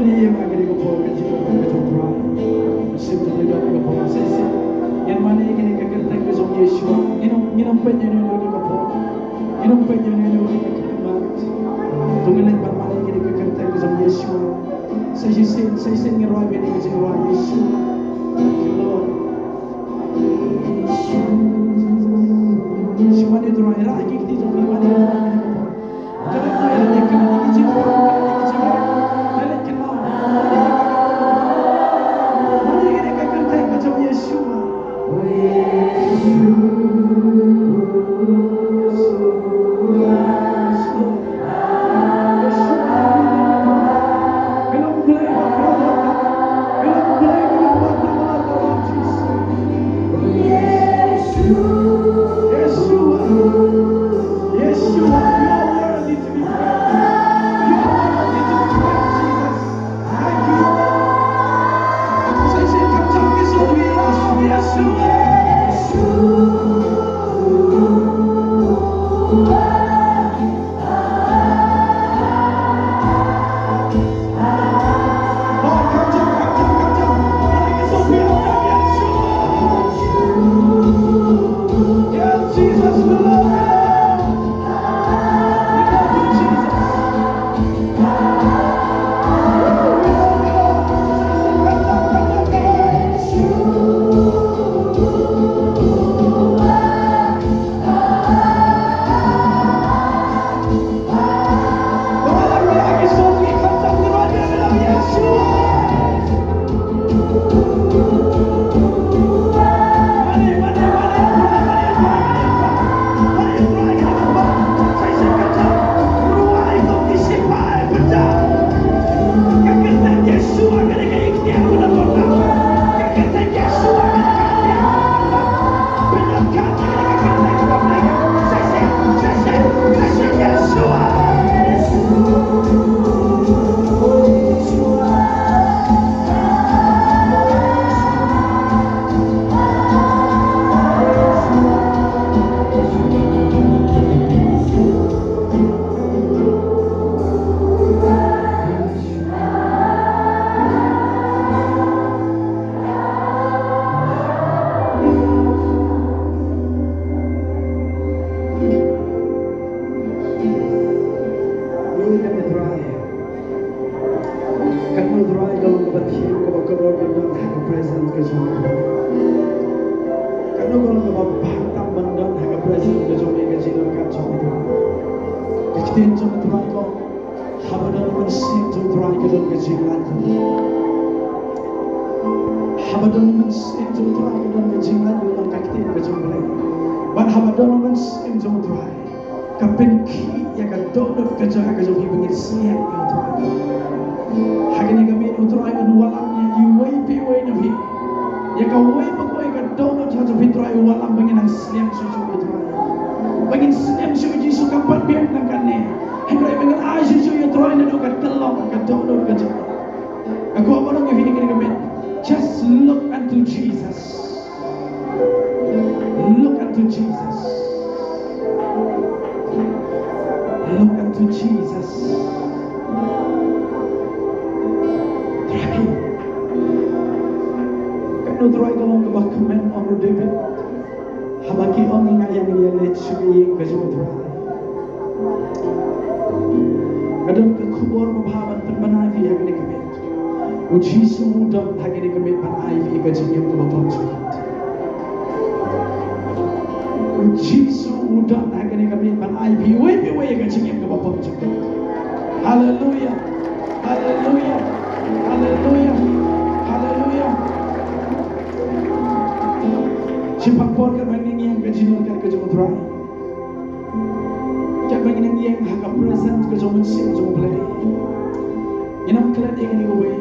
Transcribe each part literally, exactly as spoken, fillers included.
Ïa nga kane ka por ka jingïaroh ka jong U Trai. Shisien ka por sa shisien, ngin mane ïa kane ka kyrteng ka jong Yeshua. Ngin ym, ngin ym peit ïa uno uno ka por. Ngin ym peit ïa uno uno ka kyrteng. To ngin leit ban mane ïa kane ka kyrteng ka jong Yeshua. Sa shisien, sa shisien ngin rwai ïa kane ka jingrwai Yeshua. Thank you, Lord. Yeshua, mane ïa U Trai, rah ïa ki kti jong phi, mane ïa U Trai. Yeshua, Yeshua, you are worthy to be praised. You are worthy to be praised, Jesus. Thank you, Lord. Say, say, come on, get some of it. Yeshua, Yeshua. Katno U Trai ka long kaba thiang, kaba kordor ban don ha ka presence ka jong U Trai. Katno ka long kaba bha tam ban don ha ka presence ka jong me ka jingïaroh ka jong U Trai. Ka ktien jong U Trai ka ong, haba don u mynsiem jong U Trai ka don ka jinglait. Haba don u mynsiem jong U Trai ka don ka jinglait, ka long ka ktien ka jong U Blei. Bad haba don u mynsiem jong U Trai, ka pynkhih ïa ka dohnud ka jong ka jong phi ba ngin sliang ïa U Trai. Ha kane ka miet U Trai un wallam ïa iwei pa iwei na phi. Ïa kawei pa kawei ka dohnud ka jong phi Trai un wallam ba ngin nang sliang shuh shuh ïa U Trai. Ba ngin sliang shuh ïa U Jisu kam pat biang tang kane. Hynrei ba ngin ai shuh shuh ïa U Trai naduh ka tyllong ka dohnud ka jong. Ka kwah ban ong ïa phi ha kane ka miet. Just look unto Jesus. Look unto Jesus. Look unto Jesus. Try. Katno U Trai ka long kaba kmen, ong u David. Haba ki ong ïa nga, ïa nga ïaleit sha ka ïing ka jong U Trai. Ka don ka khubor babha ban pynbna ïa phi ha kane ka miet. U Jisu u don ha kane ka miet ban ai ïa phi ka jingim kaba bymjukut. U Jisu u don ha kane ka miet ban ai ïa phi iwei pa iwei ka jingim kaba bymjukut. Haleluia. Haleluia. Haleluia. Haleluia. Shipang por katba ngin ïeng ka jingïaroh ka jong U Trai. Katba ngin ïeng ha ka presence ka jong u Mynsiem jong U Blei. Ngin ym klet ïa kane kawei.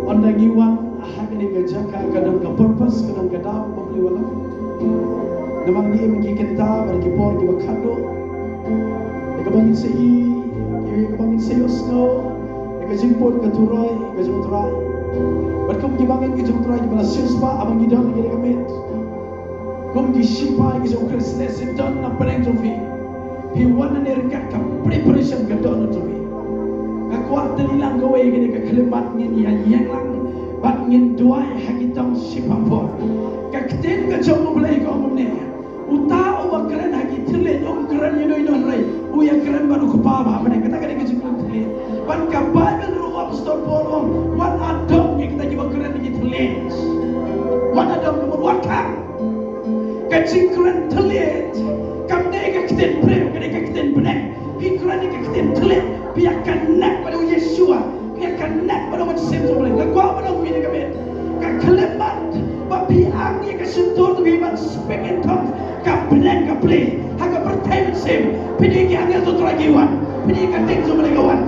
Ynda ngi wan ha kane ka jaka ka don ka purpose, ka don ka daw ba U Blei u wallam. Namar ngi im ki kynta bad ki por kiba khatduh. Ïa kaba ngin sa ïohi, ïa kaba ngin sa ïohsngew ïa ka jingput ka turoi ka jong U Trai. Bad kum ki bangeit ki jong U Trai kiba la siewspah haba ngi don ha kane ka miet. Kum ki shipai ki jong U Khrist lehse don na pdeng jong phi. Phi wan hangne ryngkat ka preparation ka don jong phi. Ka kwah tylli lang kawei kane ka khyllipmat, ngin ïa ïeng lang bad ngin duwai ha ki tong shipang por. Ka ktien ka jong U Blei ka ong kumne: Uta uba kren ha ki thylliej um kren ïano ïano hynrei u ïa kren bad U Kpa ba ha bneng. Kata ka dei ka jingkren thylliej. Bad ka Baibl ruh, u Apostol Paul u ong, wat adom ïa kita kiba kren ha ki thylliej. Wat adom, wat khang. Ka jingkren thylliej kam dei ka ktien briew, ka dei ka ktien bneng. Phi kren ïa ka ktien thylliej, phi ïa connect bad U Yeshua, phi ïa connect bad U Mynsiem jong U Blei. Nga kwah ban ong ïa phi kane ka miet, ka khyllipmat ba phi ang ïa ka shyntur jong phi ban speak in tongues, ka bneng ka plie ha ka pyrthei mynsiem. Phi dei ki angel jong U Trai ki wan, phi dei ka ding jong U Blei ka wan.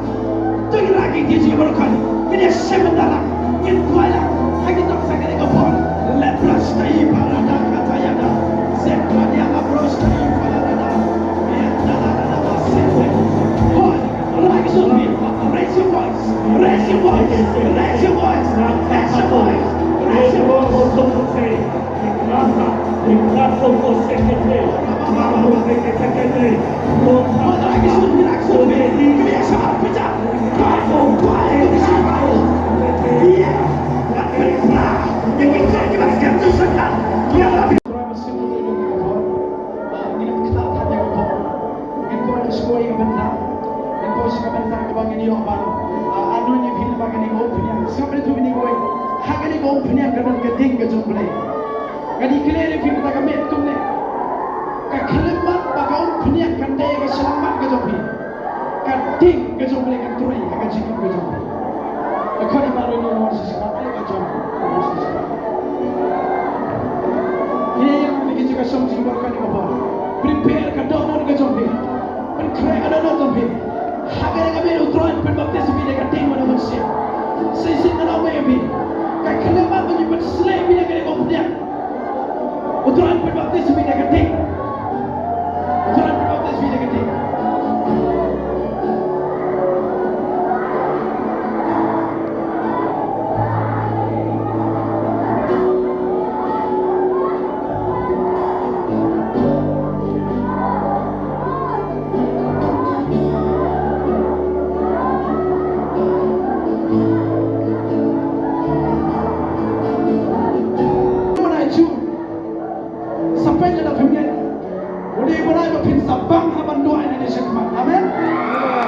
To ngi rah ki kti jong ngi baroh kawei. Ngin ïa shim bynta lang, ngin duwai lang ha ki tong sa kane ka por. Lebrash tai parada katayada. Zebradia labrosh tai parada. Yadala da basete. Hoi, raise your voice, raise your voice, raise your voice, raise your voice, raise your voice, raise your voice. Ngin poi sha ka bynta, ngin poi sha ka bynta kaba ngin ïoh ban, ah, anoint ïa phi lyngba kane ka umphniang. Sngap ïa phi kane kawei. Ha kane ka umphniang ka don ka ding ka jong U Blei. Nga declare ïa phi mynta ka miet kumne, ka khyllipmat bad ka umphniang kan dei ka shyllangmat ka jong phi. Ka ding ka jong U Blei kan trei ha ka jingim ka jong phi. Ka khot ïa baroh ngi wan sha sngap ïa ka jong. Ïa ïa phi ki jingkyrkhu jingkyrkhu ka jong phi. Prepare ka dohnud ka jong phi. Pynkhreh ka dohnud jong phi. Ha kane ka miet U Trai un pynbaptis ïa phi da ka ding bad U Mynsiem. Shisien nga ong ïa phi, ka khyllipmat ba ngi pynsleh ïa phi da kane ka umphniang, U Trai un pynbaptis ïa phi da ka ding. U Trai un pynbaptis ïa phi da ka ding. Sa peit lada phim ngeit. U dei u bnai ba phin sa bang ha ban duwai nangne shakhmat. Amen.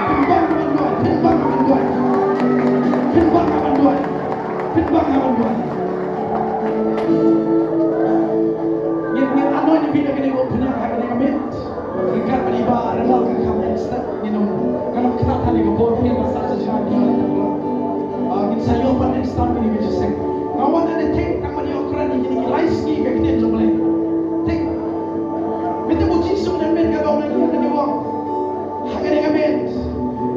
Phin bang ha ban duwai, phin bang ha ban duwai. Phin bang ha ban duwai. Phin bang ha ban duwai. Ngin, ngin anoint ïa phi da kane ka umphniang ha kane ka miet. Ryngkat bad i Bah Randall kan kham extend. Ngin ym, ngan ym kynat ha kane ka por, ngin basa sha jingmut ïa u Trai. Ah, ngin sa ïoh ban extend ïa kane ka jingïaseng. Nga wan hangne thik tang ban ïoh kren ïa kine ki lai sngi ka ktien jong U Blei. Thik. Mynta U Jisu u dang mih, ka dang ong ïa kane ka wan. Ha kane ka miet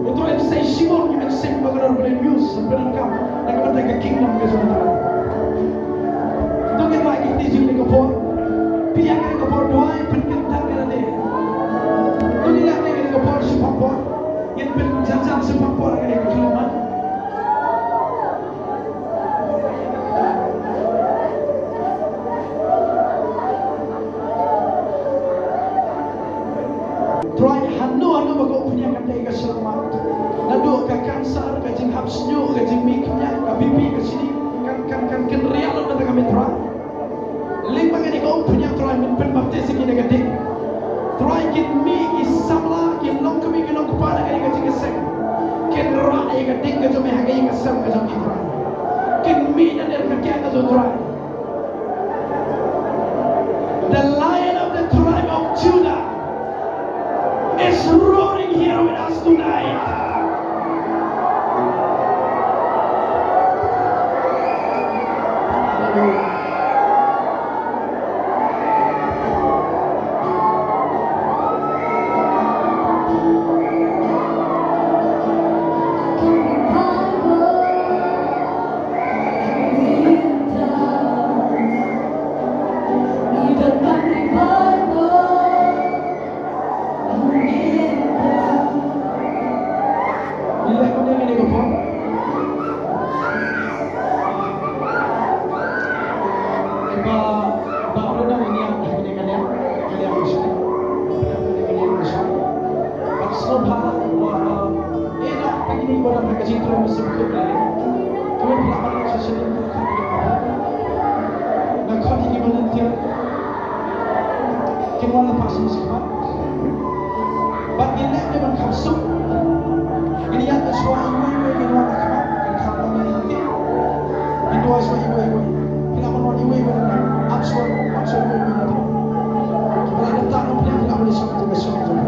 U Trai un sa shim ïa ki mynsiem ba ka dor ban leit news, ban pyndonkam na ka bynta ka kingdom ka jong U Trai. To ngin rah ki kti jong kane ka por. Phi ïa kane ka por duwai, pynkyntang ïa lade. To ngin ïa kane ka por shipang por. Ngin pynjan jan shipang por ha kane ka khyllipmat. Trai, hano hano ba ka umphniang kan dei ka shyllangmat. Naduh ka cancer, ka jinghap shñiuh, ka jingmih khñiang, ka B P, ka shini, kan, kan, kan, kan kynriah lut na ka miet, Trai. Lyngba kane ka umphniang, Trai, men pynbaptis ïa ki da ka ding. Trai, kin mih ki samla, ki longkmie, ki longkpa na kane ka jingïaseng. Kin rah ïa ka ding ka jong me ha ka ïing ka sem ka jong ki, Trai. Kin mih na ka ïing ka sem ka jong, Trai. The Lion of the tribe of Judah is roaring here with us tonight. Hallelujah. Kawei phi lah ban leit sha sha na khot ïa ki volunteer. Kin wan lypa sha khmat. Bad ngin leh ne ban kham suk. Ngin ïaid shuwa iwei iwei, ngin wan ha khmat, ngin kham wan ïa ki. Ngin duwai shuwa iwei iwei. Phi lah ban wan iwei iwei, ap shuwa, ap shuwa iwei iwei. Ki ba la dep tang, phi lah ban ïa shuwa, shuwa, shuwa.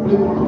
Blei kyrkhu.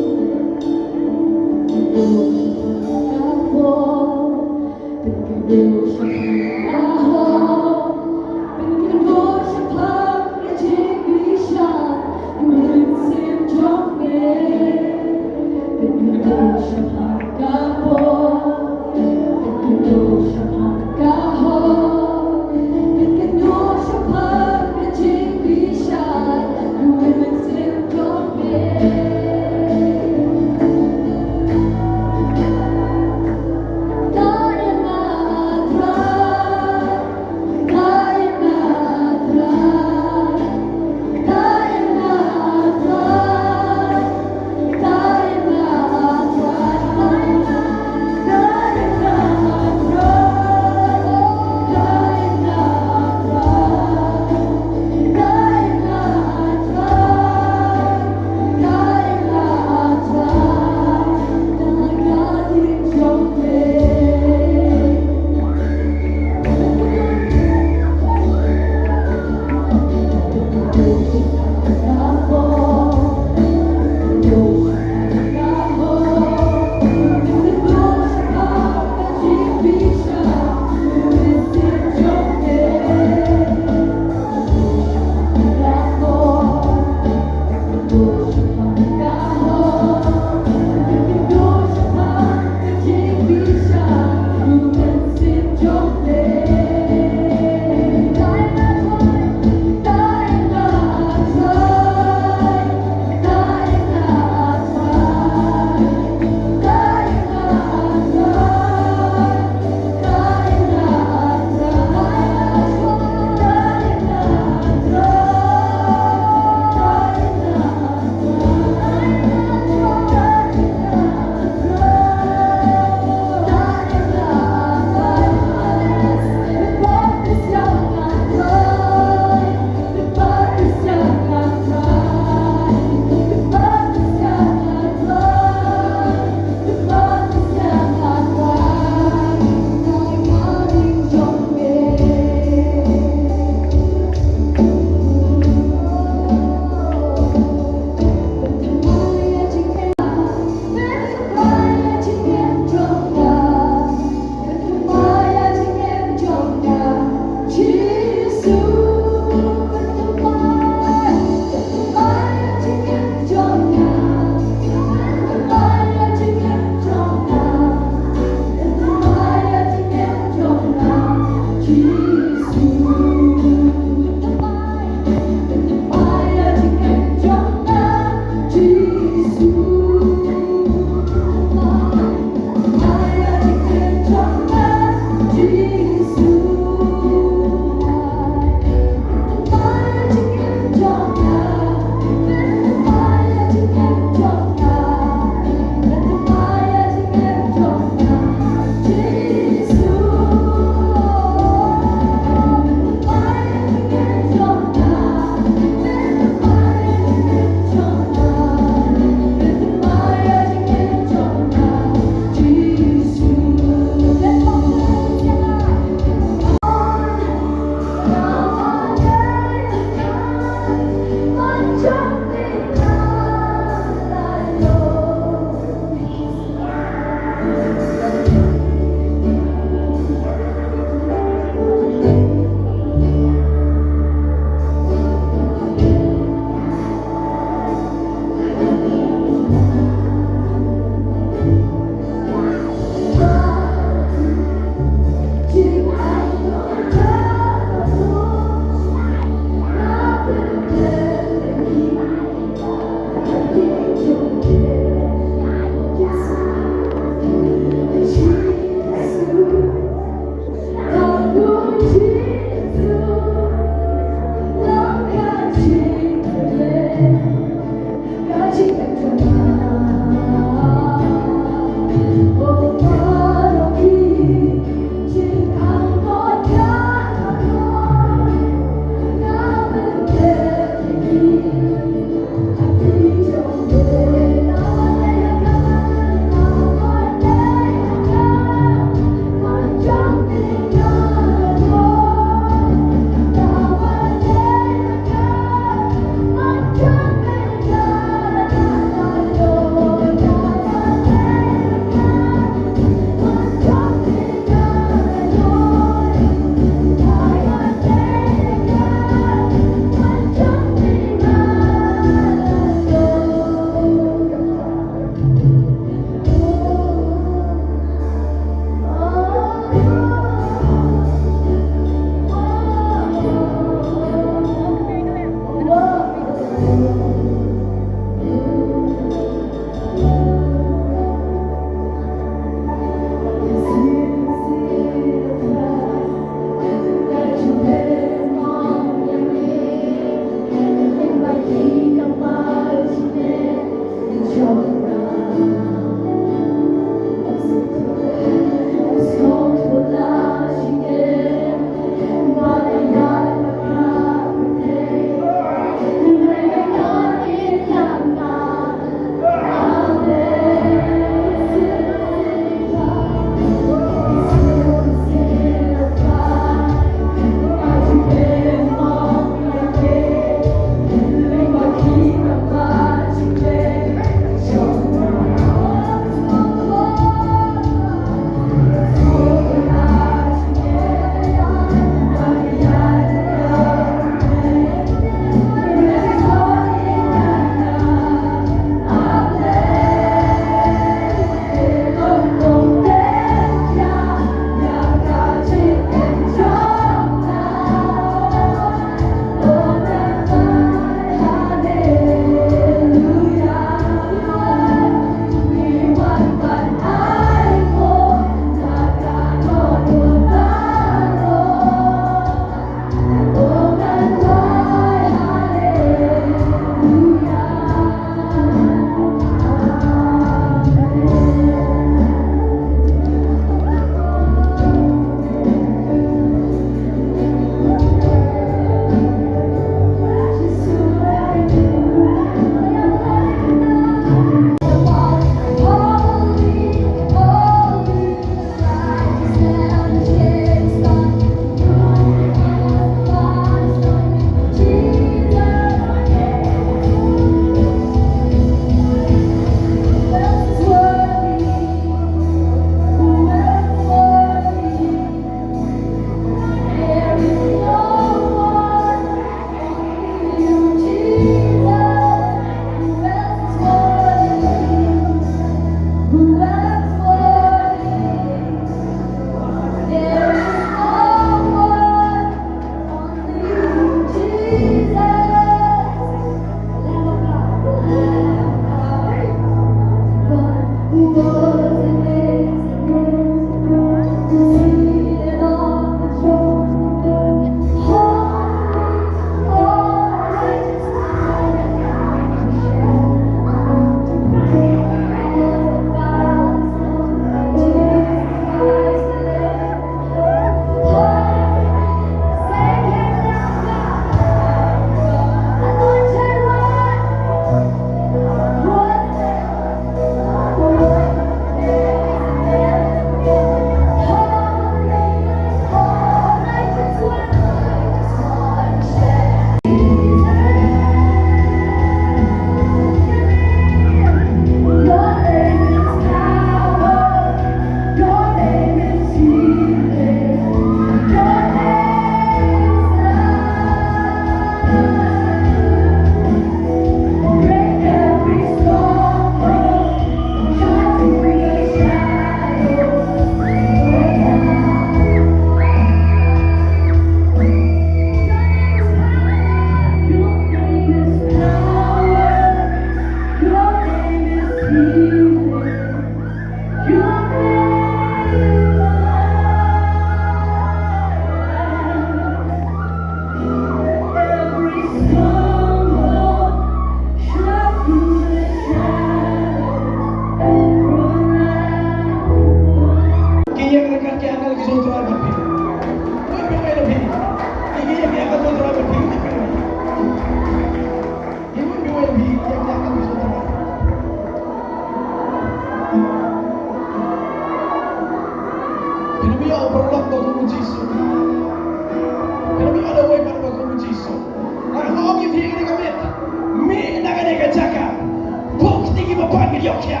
Ïoh khia.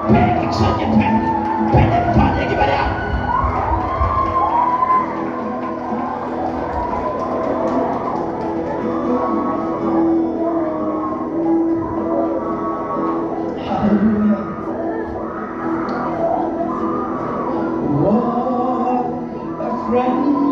Peit ki ksuid jong phi. Peit ki ksuid jong phi. Hallelujah. What a friend